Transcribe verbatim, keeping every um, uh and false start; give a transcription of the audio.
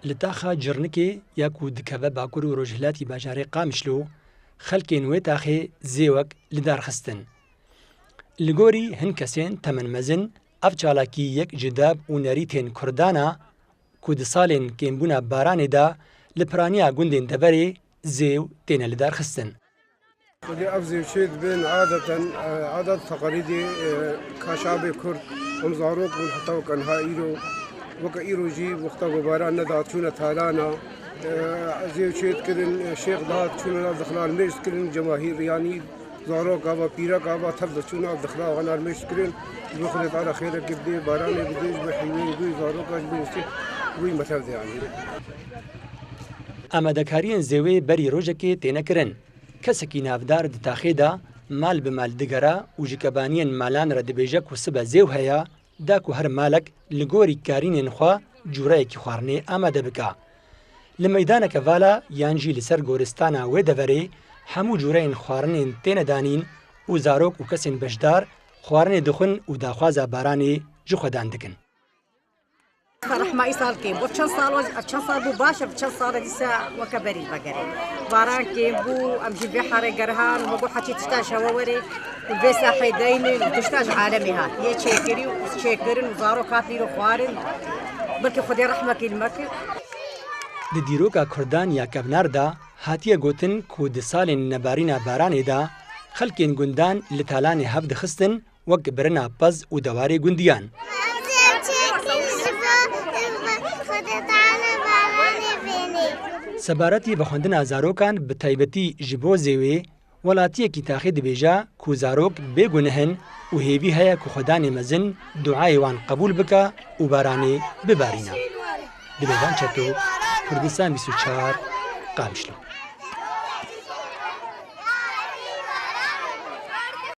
Li taxa Cirnikê ya ku dikeve bakur û rojhilatî bajarê Qamişlo, xelkên wê taxê zêwek li dar xistin. Li gorî hin kesên temenmezin, ev çalakî yek ji dab û nerîtên Kurdan a ku di salên kêmbûna baranê de li piraniya gundên deverê zêw têne li dar xistin. Wekî ev zêwçê dibên adeten, e, adet teqalîdê, e, ka şabê Kurd, em zarok bûn heta weke niha îro, weke îro jî wexta ku baran nedat çûne talana, e, zêwçê dikirin, e, şêx dihat çûne nav dixla, almêj dikirin, cemahîr, yanî zarok ava, pîrek ava, tev diçûn nav dixla, wan almêj dikirin, ji bo Xwedê teala xêrekê bidê, baranê bidê, ji bo hîvê wî zaroka, ji bo niştê wî metev de yanî. Amadekariyên zêwê berî rojekê têne kirin. Kesekî navdar di taxê de mal bi mal digere û ji kebaniyên malan re dibêje ku sibe zêw heye, da ku her malek li gorî karînên xwe cûreyekî xwarinê amade bike. Li meydaneke vala yan jî li ser goristana wê deverê hemû cûreyên xwarinên têne danîn û zarok û kesên beşdar xwarinê dixwin û daxwaza baranê ji xwe dan dikin. Rehma îsal kêm bû. Çend sal o, çend sal bû baş e, çend sal e dîsa weke berî vegerê. Baran kêm bû, em jî vê herê gerhan, me got heçî tişta ji hewe werê, û vê sahê deynin, û tişta ji alemê hat. Yê çêkirî û çêkirin û zarok hat îro xwarin. Belkî Xwedê rehmekî li me kir. Di dîroka Kurdan ya kevnar de hatiye gotin ku di salên nebarîna baranê de xelkên gundan li talanê hev dixistin, wek birina pez û dewarê gundiyan. Sebaretî vexwendina zarokan bi taybetî ji bo zêwê, welatiyekî taxê dibêje ku zarok bê guneh in û hêvî heye ku Xwedanê mezin duayê wan qebûl bike û baranê bibarîne. Dilêvan Çeto, Kurdistan bîst û çar, Qamişlo.